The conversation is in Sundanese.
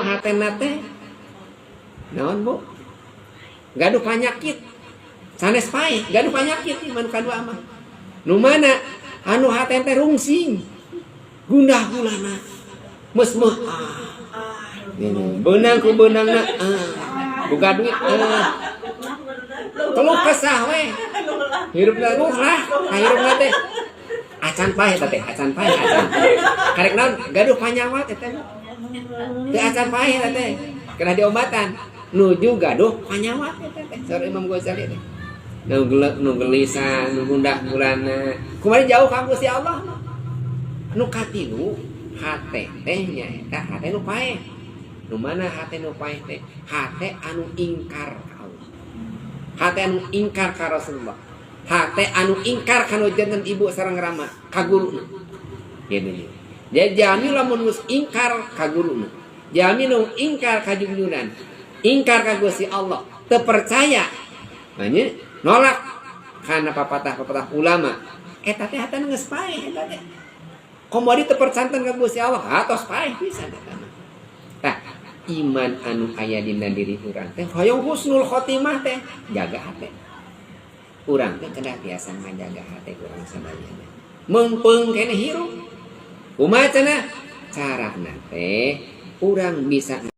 anu hatena teh naon, Bu? Gaduh panyakit. Sanes paeh, gaduh panyakit ieu nu kadua mah. Nu mana? Anu hate teh rungsing. Gundah gulana. Meus-meuh ah. Beunang ku beunangna ah. Boga duit ah. Keluh kesah we. Hirupna lah, hirupna teh. Acan paeh eta teh, acan paeh acan. Karek naon? Gaduh panyawat eta mah. Teu acan paeh eta teh. Kena diobatan. Nuju gaduh panyawat eta teh. Saur Imam Ghazali teh. Nu nu gelisah, nu gundah gulana. Kumaha jauh ka Gusti Allah mah. Nu katilu hate teh nyaeta hate nu paeh. Nu mana hate nu paeh teh? Hate anu ingkar ka Allah. Hate anu ingkar ka Rasulullah. Hate anu ingkar ka nu janten ibu sareng rama, ka guruna. Gitu. Jadi jalmi lamun geus ingkar ka guruna, jalmi nu ingkar ka junjunan, ingkar ka Gusti Allah, teu percaya, nya nolak karena papatah-papatah ulama, eta teh hatena geus paeh eta teh. Komo teu percanten ka Gusti Allah, atos paeh pisan eta mah. Tah, iman anu aya dina diri urang teh hoyong husnul khotimah teh jaga hate. Urang teh kedah biasa ngajaga hate urang sadayana. Meungpeung keneh hirup. Kumaha cenah? Carana teh urang bisa